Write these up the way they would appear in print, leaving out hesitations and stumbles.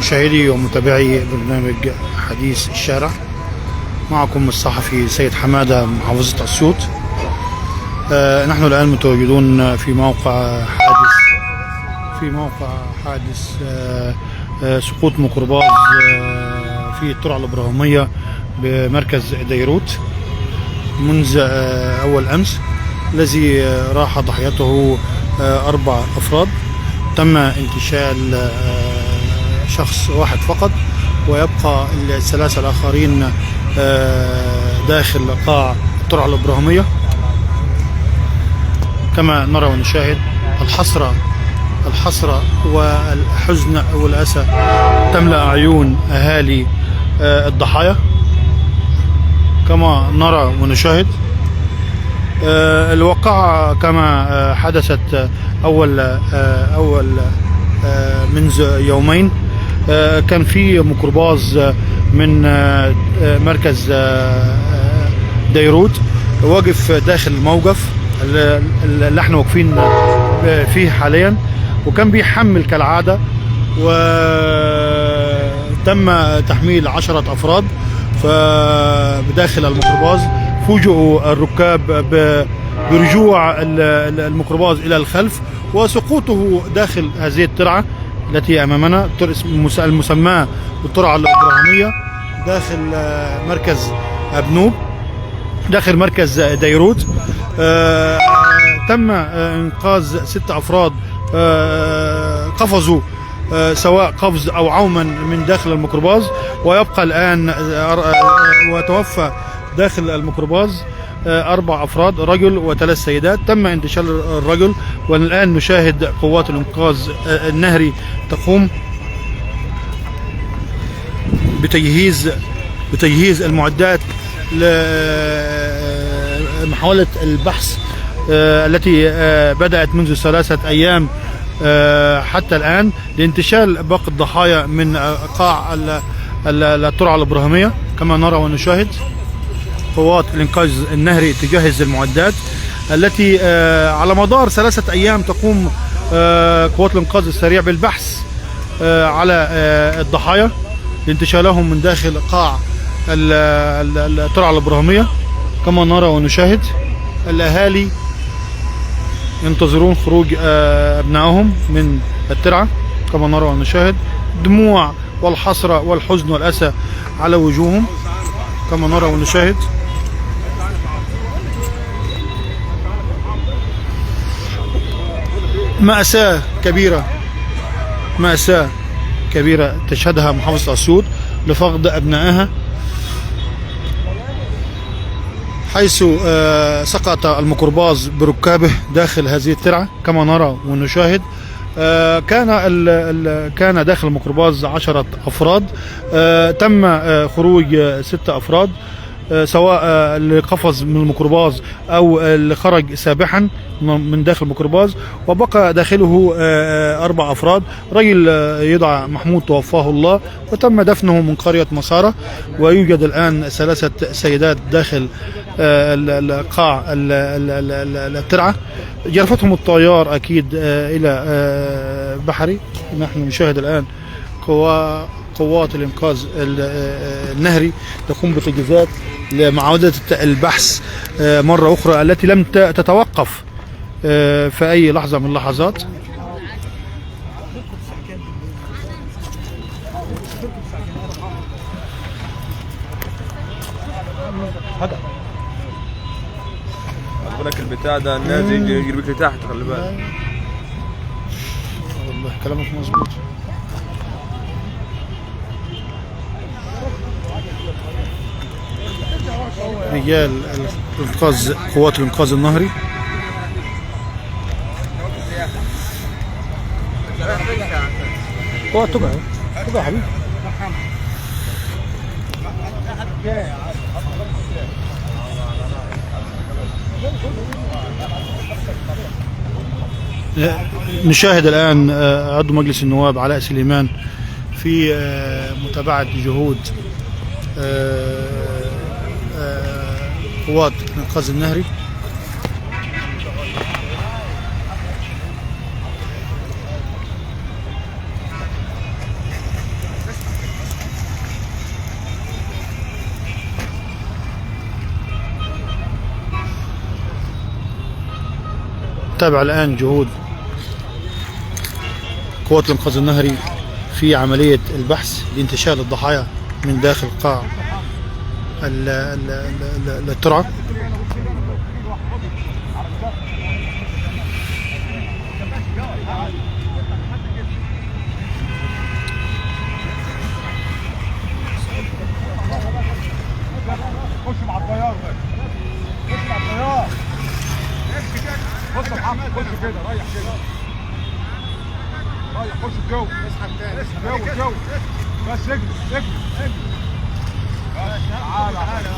مشاهدي ومتابعي برنامج حديث الشارع، معكم الصحفي سيد حمادة محافظة أسيوط. نحن الآن متواجدون في موقع حادث سقوط ميكروباص في الترعة الإبراهيمية بمركز ديروت منذ أول أمس، الذي راح ضحيته 4 أفراد. تم انتشال شخص واحد فقط، ويبقى الثلاثة الآخرين داخل قاع الترعة الإبراهيمية. كما نرى ونشاهد الحسرة والحزن والأسى تملأ عيون أهالي الضحايا. كما نرى ونشاهد الواقعة كما حدثت أول منذ يومين. كان في ميكروباص من مركز ديروت واقف داخل الموقف اللي احنا واقفين فيه حاليا، وكان بيحمل كالعادة، وتم تحميل 10 أفراد فبداخل الميكروباص. فوجئوا الركاب برجوع الميكروباص إلى الخلف وسقوطه داخل هذه الترعة التي أمامنا، المسماة بالترعة الإبراهيمية، داخل مركز أبنوب، داخل مركز ديروت. تم إنقاذ 6 أفراد قفزوا سواء قفز أو عوما من داخل الميكروباص، ويبقى الآن وتوفى داخل الميكروباص 4 أفراد، رجل و3 سيدات. تم انتشال الرجل، والآن نشاهد قوات الإنقاذ النهري تقوم بتجهيز المعدات لمحاولة البحث التي بدأت منذ 3 أيام حتى الآن لانتشال باقي الضحايا من قاع الترعة الإبراهيمية. كما نرى ونشاهد قوات الإنقاذ النهري تجهز المعدات التي على مدار 3 أيام تقوم قوات الإنقاذ السريع بالبحث على الضحايا لانتشالهم من داخل قاع الترعة الإبراهيمية. كما نرى ونشاهد الأهالي ينتظرون خروج أبنائهم من الترعة. كما نرى ونشاهد دموع والحسرة والحزن والأسى على وجوههم. كما نرى ونشاهد مأساة كبيرة، مأساة كبيرة تشهدها محافظة أسيوط لفقد أبنائها، حيث سقط الميكروباص بركابه داخل هذه الترعة. كما نرى ونشاهد كان داخل الميكروباص 10 أفراد، تم خروج 6 أفراد، سواء اللي قفز من الميكروباص أو اللي خرج سابحا من داخل الميكروباص، وبقى داخله 4 أفراد. رجل يدعى محمود توفاه الله وتم دفنه من قرية مسارة، ويوجد الآن 3 سيدات داخل قاع الترعة، جرفتهم الطيار أكيد إلى بحري. نحن نشاهد الآن قوات الإنقاذ النهري تقوم بتجهيزات لمعاودة البحث مرة أخرى التي لم تتوقف في أي لحظة من اللحظات. خلي بالك البتاع ده النازل يجري بيك لتحت، خلي بالك. والله كلامك مظبوط. رجال الإنقاذ، قوات الإنقاذ النهري. قوات تقع تقع حبيبي. نشاهد الآن عضو مجلس النواب علاء سليمان في متابعة جهود قوات الإنقاذ النهري. نتابع الآن جهود قوات الإنقاذ النهري في عملية البحث لانتشال الضحايا من داخل قاع الترعة. خش مع الطيار ده، خش مع الطيار، امشي كده، بص يا محمد، خش كده، ريح كده، ريح، خش جوه، اسحب تاني، جوه جوه، بس اجري اجري اجري، بس تعالى تعالى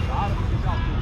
تعالى.